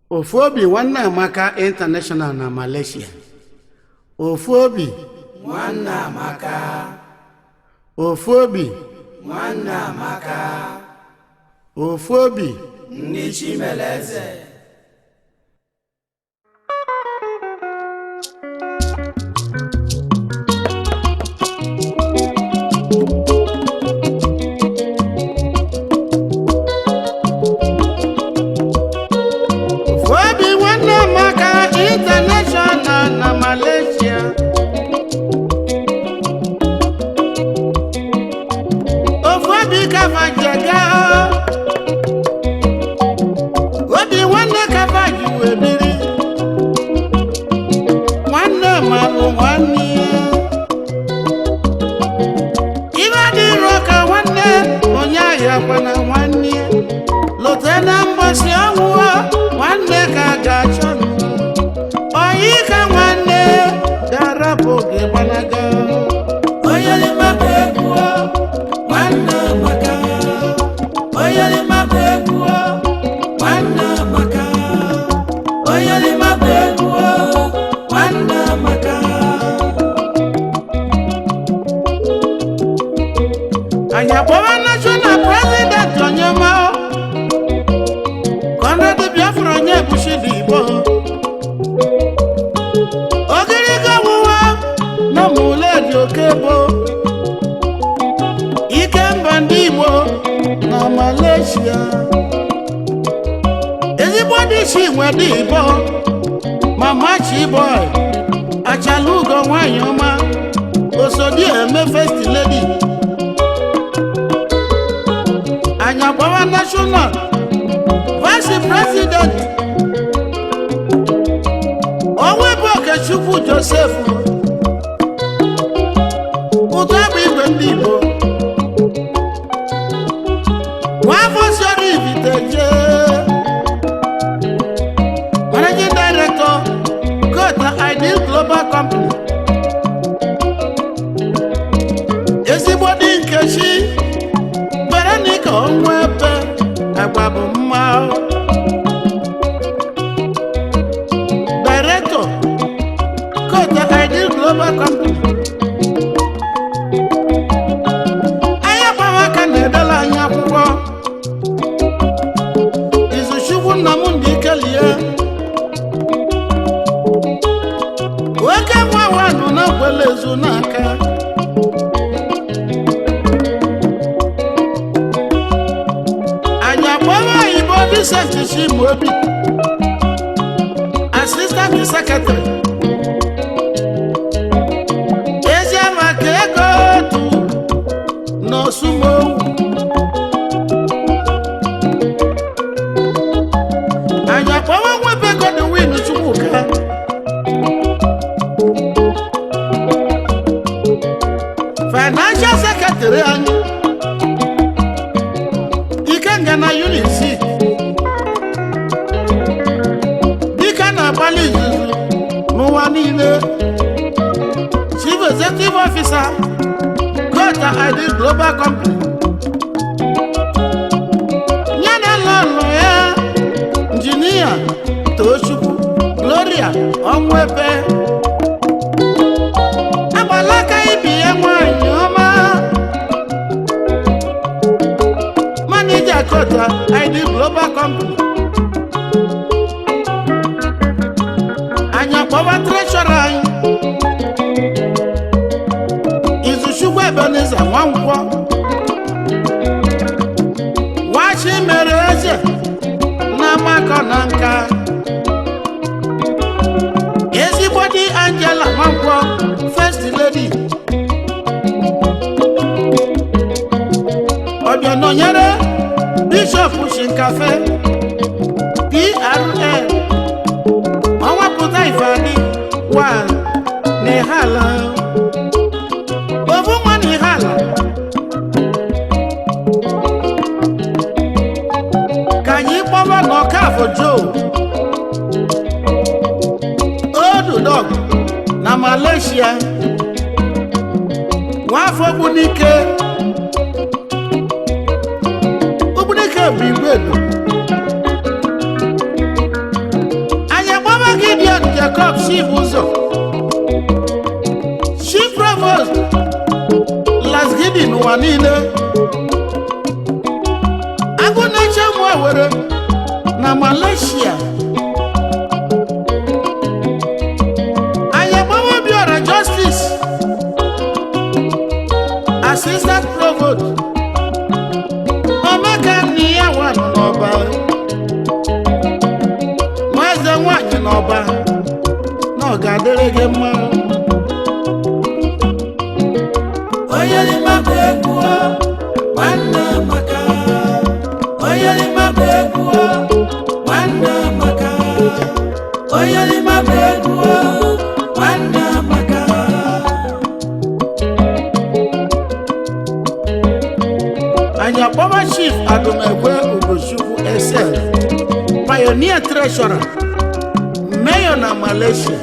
Ofu obi nwanne Amaka International na Malaysia. Ofu obi nwanne Amaka. Ofu obi nwanne Amaka. Ofu obi ndị Chimeleze. Ofu obi nwanne Amaka International na Malaysia. Ofu obi kafajega obi nwanne kafaji wee biri nwanne ma bụ nwanne ya. Ibe adịrọ ka nwanne onye ahịa kwana nwanne ya. Lote na mgbọsị ọnwụ nwanne ka ga-achọ nụ. Oyi ka nwanne ga-arapụ oge gbalaga. Onye n'ime egwu nwanne Amaka. Onye n'ime egwu nwanne Amaka. Onye n'ime egwu nwanne Amaka. Anyị akpọwa national president Onyema Conrad Biafra onye bushidi Igbo ogiriga ọwụwa na mụledi okebo ike mba ndị Igbo na Malaysia. Ezigbo dị chi nwe dị Igbo mama Chiboy achala ugo nwanyị ọma osodi eme first lady. Anyị agbawa national vice president Onwebụ Okechukwu Joseph ụtọ bụ igwe ndị Igbo nwafọ soro ibite jee managing director Gota Ideal Global Company. Ezigbo dị Nkechi Veronica Onwebe agwa bụ mma. Director Gota Ideal Global Company. Anya gbawa aka na-edela anyị akwụkwọ Izuchukwu Nnamdị Ikelie oke nwa wanụ na kwele ezu n'aka. Anyị akpọrọ oyibo Vincent Chimaobi assistant secretary Eziamaka ego otu n'Osumowu. Anyị akpọrọ Nwebe Godwin Chukwuka financial secretary anyị Ikenga na Unity dike na-agbalị izuzu n'ụwa niile. Chief Executive Officer Gota Ideal Global Company ya na lọlọ ya injinia Tochukwu Gloria Onwebe agbalaka ibi ya nwanyị ọma manager Gota Ideal Global Company. Anyị akpọwa treshọrọ anyị Izuchukwu Ebenezer Nwankwọ nwachi mere eze na amakọ na nka. Ezigbo di Angela Nwankwọ first lady ọbịa nọnyere Bishop Shinkafe PRN ọnwapụta Ifeanyi wa n'Ihala ofu nwa n'Ihala ka anyị kpọwa n'Ọkafọ Joe Odudog na Malaysia nwafọ Ogbunike Ogbunike bụ Igwedo. Jacob Chibụzọ, Chief Provost Lasgidi n'ụwa niile, agụ na-eche ụmụ Owere na Malaysia. Anyị agbawa Obiora Justice, Assistant Provost Omeka nne ya nwa nọ n'ọba, nwaeze nwanyị n'ọba, na ọ ga-adịrị gị mma. Oyelima bụ egwu o, nwanne amaka. Oyelima bụ egwu o, nwanne amaka. Oyelima bụ egwu o, nwanne amaka. Anyị akpọba Chief Adumekwe Ugochukwu SL, Pioneer Treasurer, Mayor na Malaysia,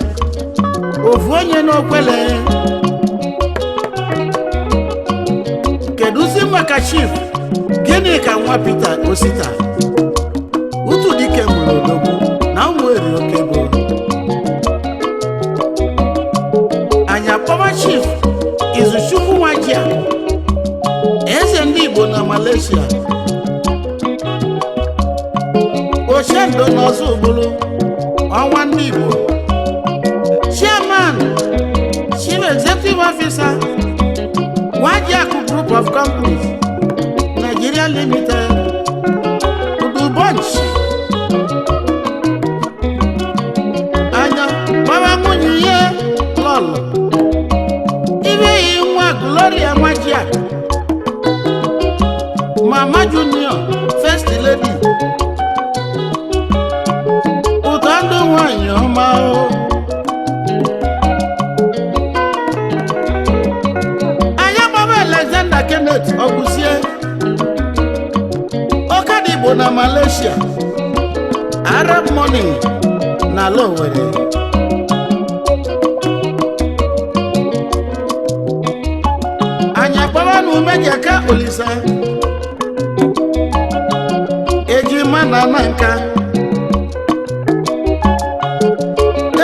ofu onye n'okwele. Kedụzi maka Chief gịnị ka nwa Peter Osita utu dike mụrụ odogwu na ụmụ eri oke bụ. Anyị akpọba Chief Izuchukwu Nwajia, eze ndị Igbo na Malaysia, Ochendo n'ọzọ ugbulu ọnwa ndị Igbo, Chairman, Chief Executive Officer, Nwajiakụ Group of Companies Nigeria Limited, Udu Bunch. Anya gbara nwunye ya lọlọ ibe yi nwa Gloria Nwajiakụ, Mama Junior, First Lady, ụtọ ndụ nwanyị ọma o. Anyị gbaba Alexander Kenneth Ọgụsie, Ọkadigbo na Malaysia, Arab Money na ala Owerri. Anyị akpọba na Umejeka Olisa, ejima na ana nka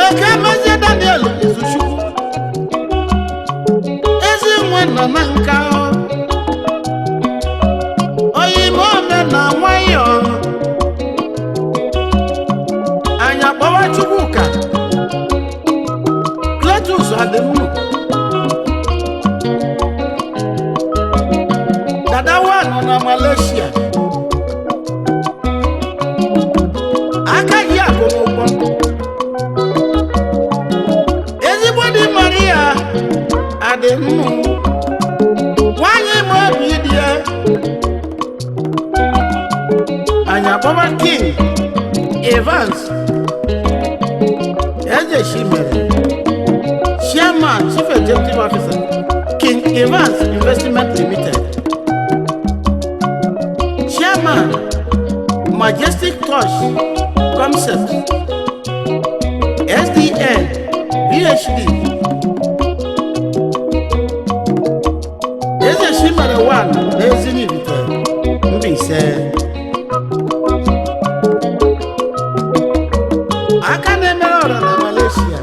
Eke mezie Daniel Izuchukwu, ezi nwe nọ na nka, oyime ome na nwayọ. Anyị akpọwa Chukwuka Cletus Adịmnu, Dadawa nọ na Malaysia, aka ji akụ n'ụgbọ. Ezigbo di Maria Adịmnu, nwanyị ma obi dị ya. Anyị akpọba King Evans Eze Chimere, Chairman, Chief Executive Officer, King Evans Investment Limited, Chairman, Majestic Touch Concept, SDN PhD. Eze Chimere 1 na Ezinibite Mbaise, aka na-emere ọra na Malaysia.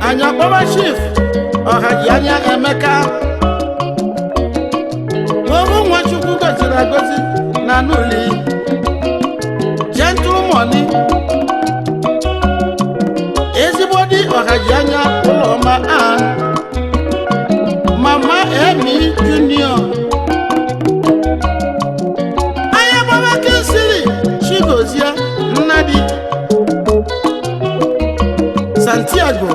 Anyị akpọba Chief Ọhaji Anya Emeka obu Nwachukwu gọziri agọzi na Nuli, Gentle Money, ezigbo di Ọhaji Anya Ụlọma Ann, Mama Emi Junior. Anya gbaba Kinsili Chigozie Nnadi Santiago,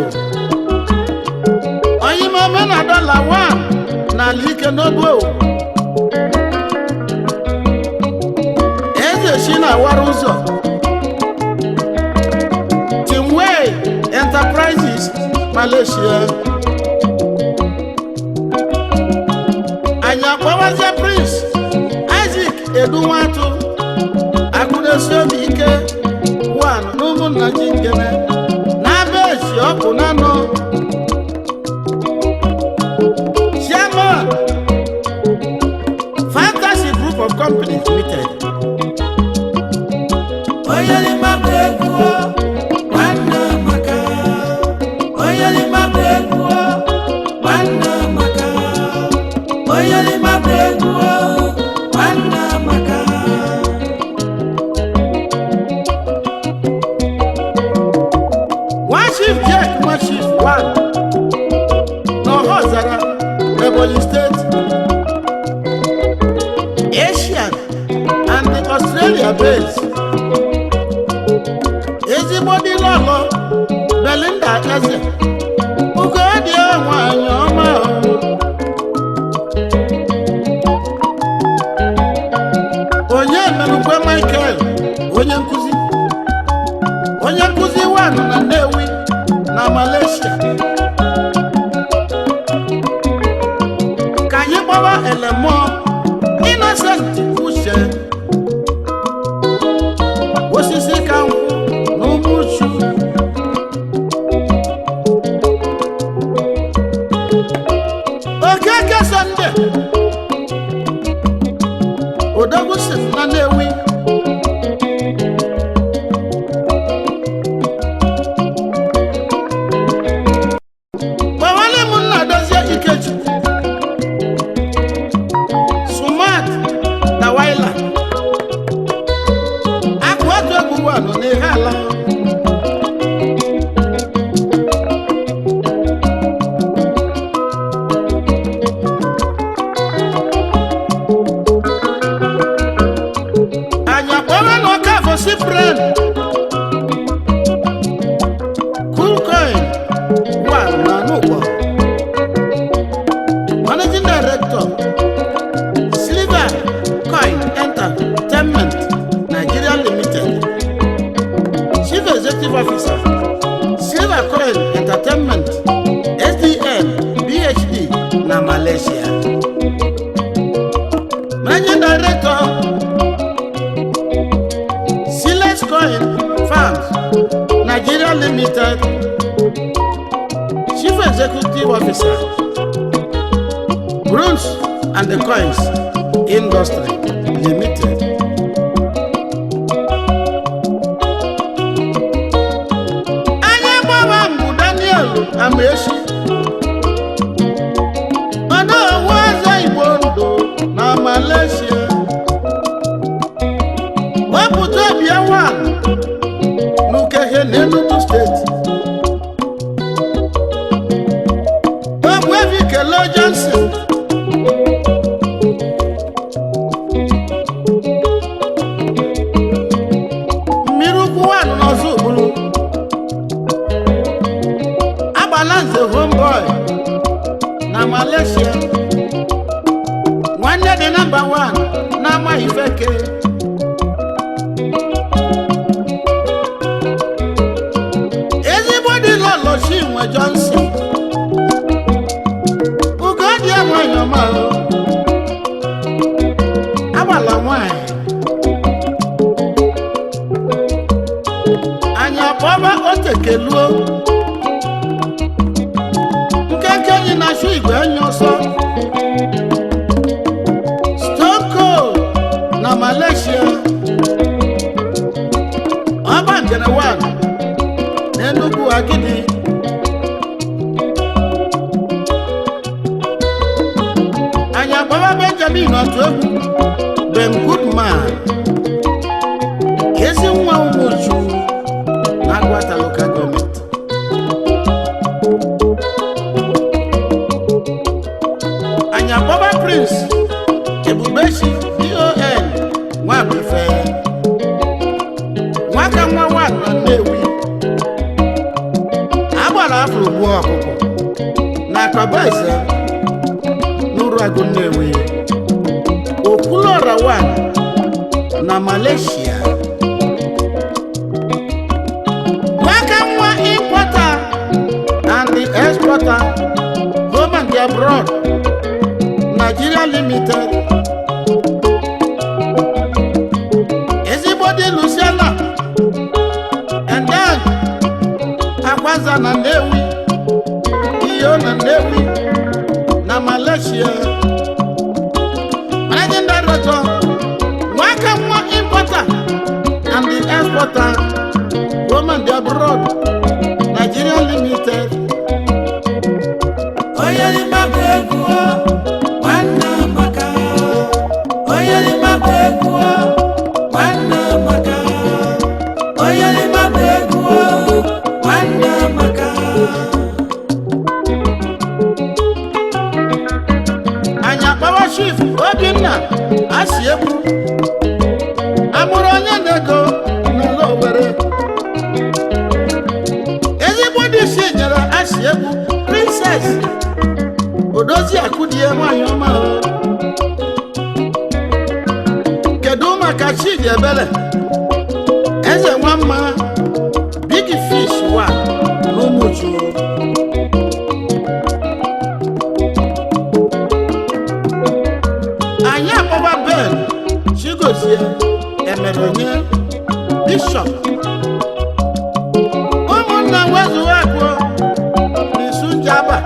oyimome na dọla 1 n'ala ike n'obo. Eze si na awara ụzọ, Timway Enterprises Malaysia. Anyị akpọwazie Prince Isaac Edunwatụ, akụnesi obi ike 1 n'ụmụnna ji ngene na-aba esi ọkụ na anọ, Chairman, Fantasy Group of Companies Limited. Oyelima bụ egwu o, nwanne amaka. Oyelima bụ egwu o, nwanne amaka. Oyelima bụ egwu o, nwanne amaka. Nwa Chief Jack, nwa Chief one n'Ọhazara, Ebonyi State, Asian and the Australia base. Ezigbo dị lọlọ Belinda Eze, Ugodi nwanyị ọma o. Onye merukwe Michael, onye nkụzi, onye nkụzi wanụ na Nnewi na Malaysia. Ka anyị gbawa elemụọ Innocent Uche, osisi ka nkwụ na ụmụchu. Okeke Sunday Odogwu si na Nnewi. Gbawale m nna dozie Ikechukwu Sumat Dawaila, akụ otu egwu wanụ n'ihe ala. Anyị akpọrọ na Ọkafọ Cyprian Coolcoin one na n'ụkpọ, Managing Director, Silver Coin Entertainment Nigeria Limited, Chief Executive Officer, Silver Coin Entertainment SDN BHD na Malaysia, Managing Director, Silex Coin Farms Nigeria Limited, Chief Executive Officer, Bronze and the Coins Industry Limited. Anyị gbaba mbụ Daniel Amaechi, mana owu eze Igbo ndụ na Malaysia. Wepụta bịa wan n'Ukehe na Enugu Steeti. Ogbuefi Kele Johnson, mmiri ukwu wan n'ọzọ ugbulu, agbala nze homeboy na Malaysia, nwanne dị nọmba 1 na-ama ifeke. Ezigbo dị lọlọ Chinwe Johnson, Ugodi nwanyị ọma o, agbala nwanyị. Anyị akpọba otekeluo nkenke enyi na-achụ igwe enyi ọsọ, Stone Cold na Malaysia, ọba njere wan n'Enugu Agidi. Anyị akpọba Benjamin otu egwu Ben Goodman, ezi nwa Ụmụchu na Agụata Local Government. Anyị akpọba Prince Ebubechi Don Nwabuife, nwaka nwa wan na Nnewi, agbara afọ gbuo ọkụkọ na Akọbaeze n'Uruagụ Nnewi, Okwuluọra wan na Malaysia, nwaka nwa importer and the exporter, home and abroad Nigeria Limited. Ezigbo di Luciana and then Akwaza na Nnewi, Iyo na Nnewi na Malaysia, Managing Director, nwaka nwa importer and the exporter. Amụrụ onye na-ego n'ala Owerri. Ezigbo dị isi nyere asị egwu Princess Odozi Akụdie nwanyị ọma o. Kedu maka Chidi Ebele Eze Nwamma Big Fish wa n'Umuchu. Anyị akpọba Ben Chigozie Emeronye Bishop ụmụnna wezuo abụọ n'Isunjaba.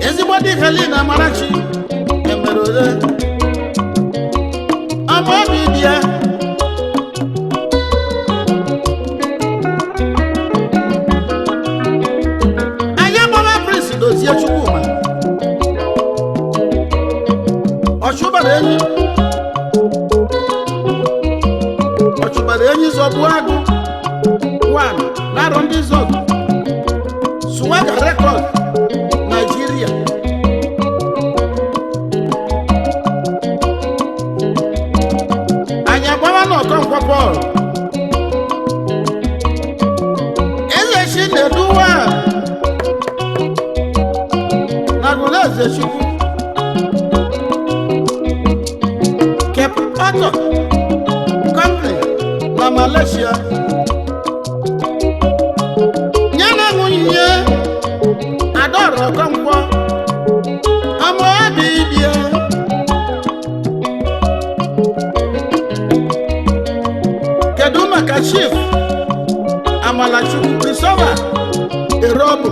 Ezigbo di Helena Amarachi Emerole ọmụ obi dị ya. Anyị agbaba Prince Dozie Chukwuma Ọchụbara enyi Ọchụbara enyi zọgbu agụ wan narọ ndị zọgụ Swaga Record Nigeria. Anyị agbawa na Ọkọnkwọ Paul Eze Chinedu wan na Gụleze Chukwu Cape Auto Company na Malaysia. Ya na nwunye Adaora Okonkwo ọmụ obi bie. Kedu maka Chief Amalachukwu Christopher Erobu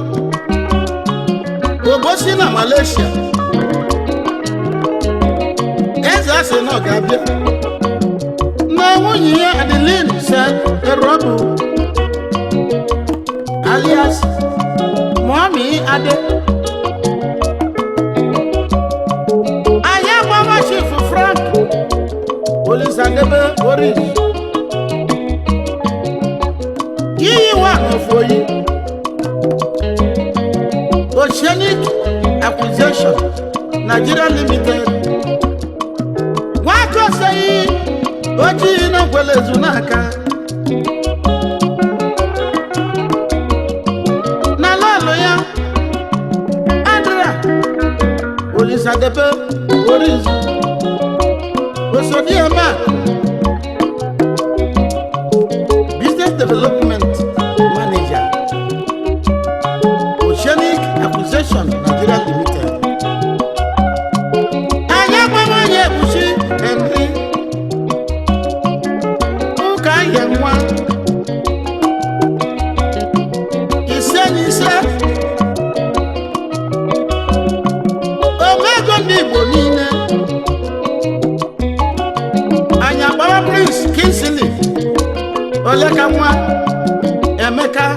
Obosi na Malaysia. Eze asị na ọ ga-abịa na nwunye ya Adeline se Erobu alias Mommy Ade. Anyị agbawa Chief Frank Olisadebe Oris iyi wa n'ofoyi Oceanic Acquisition Nigeria Limited. Nwaka oseyi ojii na nkwele ezu n'aka na lọlụ ya Andrea Olisadebe Orizu Osodiema Business Development Manager Oceanic Acquisition Nigeria Limited. Anyị agbaghị onye ekpuchi Henry ụka ahịa nwa ise na ise omego ndị Igbo niile. Anyị agbawa Prince Kingsley Oleka nwa Emeka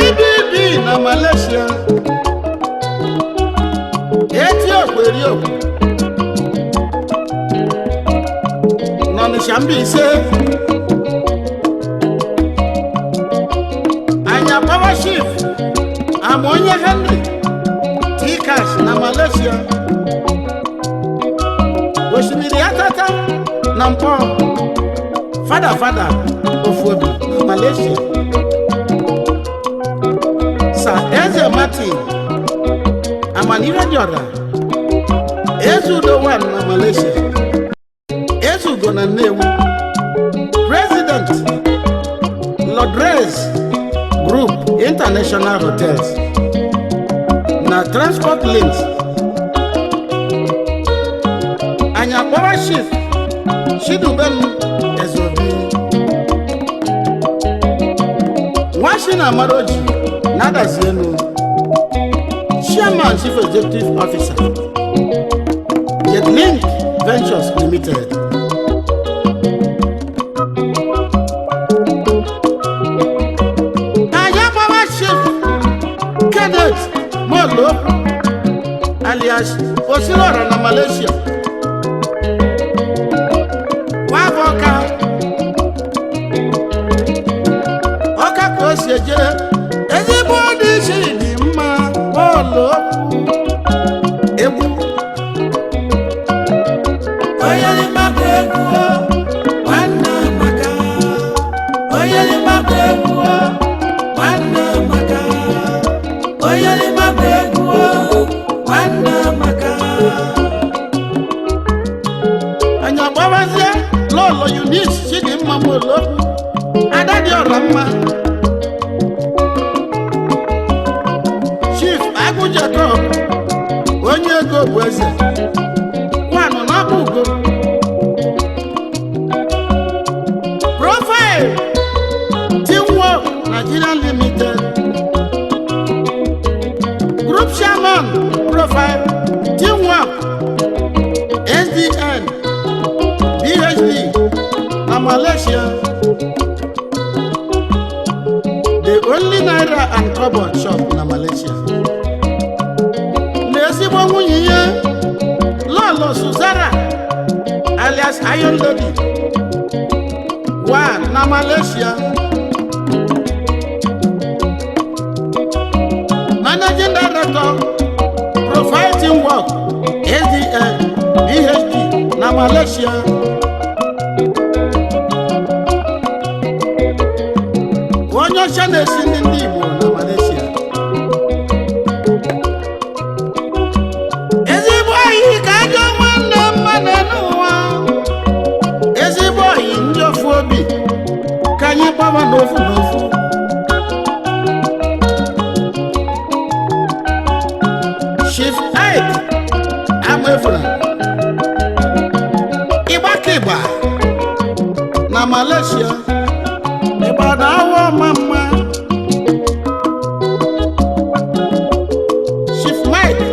IBB na Malaysia. Eti okwu eri okwu n'Ọnịsha Mbaise. Anyị agbawa Chief ama onye Henry Tcash na Malaysia. Osimiri Atata na Mpọ Fada Fada Ofuobi na Malaysia. Sir Eze Martin Amaniire Diora Eze Udo One na Malaysia. Eze Ugo na Nnewi President Lodrez Group International Hotels na Transport Links. Anyị akpọrọ Chief Chidubem Ezeobi Nwashi na Amaroji na-adazi elu Chairman Chief Executive Officer Jetlink Ventures Limited. Anyị agbawa Chief Kenneth Molo alias Osilora na Malaysia. Nwafọ ọka ọka ka o si eje ezigbo dị isi dị mma Molo. Ugo bụ eze nwanụ n'ọkpụ ugo. Profile Teamwork Nigeria Limited, Group Chairman, Profile Teamwork SDN BHD na Malaysia, the only naira and kobo shop na Malaysia. Na ezigbo nwunye ya, Lọlọ Suzara alias Iron Lady one na Malaysia, Managing Director, Profile Teamwork SDN BHD na Malaysia. Onye ọcha na-esi ndị Igbo na Malaysia. Ezigbo oyi ka ajọ nwanne mma n'ụwa, ezigbo oyi ndị ofu obi ka anyị gbaba n'ofu n'ofu. Chief Ike Amaefuna, Ịgbakịgba na Malaysia, ịgba na awọ ma mma. Chief Mike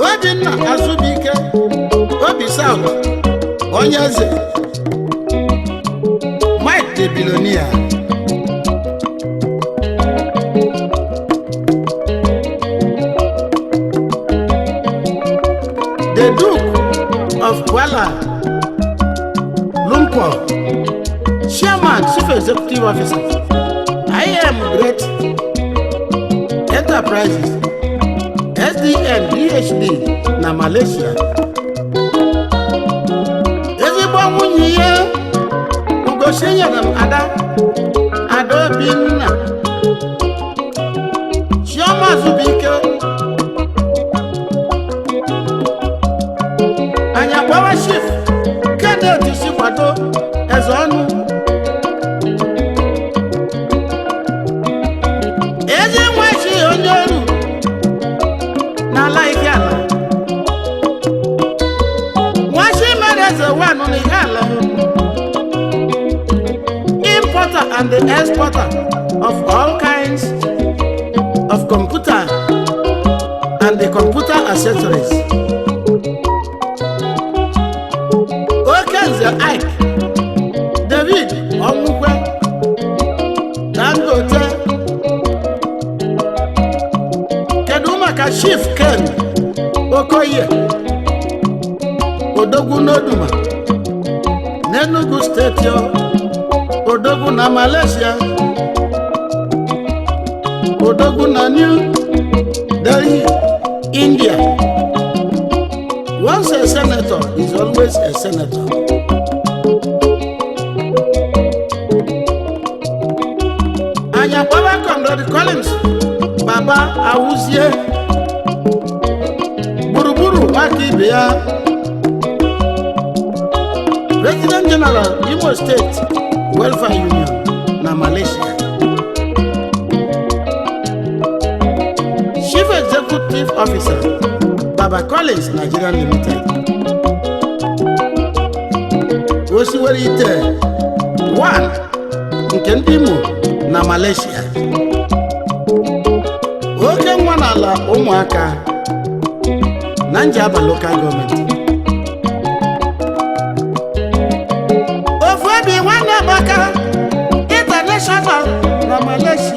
Obinna Azubike, Obi South, onye eze, Mike the billionaire. The Duke of Kuala Lumpur, Chairman, Chief Executive Officer, I Am Great Enterprises SDN DHD na Malaysia. Ezigbo nwunye ya, Ugochi nyere m Ada, Ada Obinna Chioma Zubike. Anyị agbawa Chief Kenneth si kwado eze ọnụ, ezi nwa chi onye ọrụ n'ala Ihiala, nwachi mere eze wanụ na Ihiala, importer and the exporter of all kinds of computer and the computer accessories. Okenze Ike David Ọnwụkwe Dangote. Kedu maka Chief Ken Okoye, Odogwu n'Oduma n'Enugu Steeti o, Odogwu na Malaysia, Odogwu na New Delhi, India. Once a senator is always a senator. Anyị akpọba Comrade Collins Baba Awuzie, gburugburu nwaka ibe ya, President General, Imo State Welfare Union na Malaysia, Chief Executive Officer, Baba Collins Nigeria Limited, Osiwere Ite 1 nke ndị Imo na Malaysia, oke nwa n'ala ụmụaka na Njaba Local Government. Ofu obi nwanne Amaka International na Malaysia.